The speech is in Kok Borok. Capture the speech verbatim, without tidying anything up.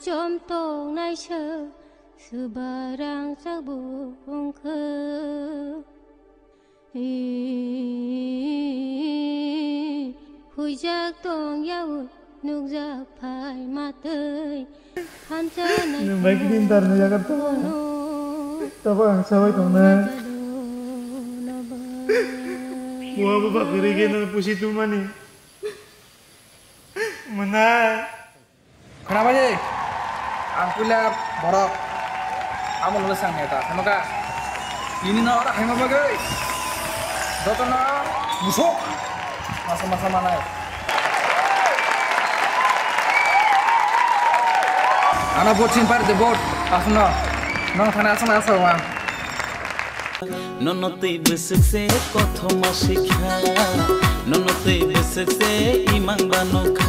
Chom tongnai se, swbarang chabung khe. Huijak tong yaui, nukjak phai matwi. Hamchanai nwng bai kini dar ni yagar to. Tabo ang sabai tongnai. Muha bo bakri ke nang pusi tumani. Mwnai. Khnabaji, ang puila borok amo nole sang neta, hamaka. Ini no ora hema bagwi. Jotono musuk. Masa masa manai. Ano vote sin par de vote. Asno. Nong thana asno asawang. Nono twi bwswk se kothoma sikha, nono twi bwswk se imang ba nukha.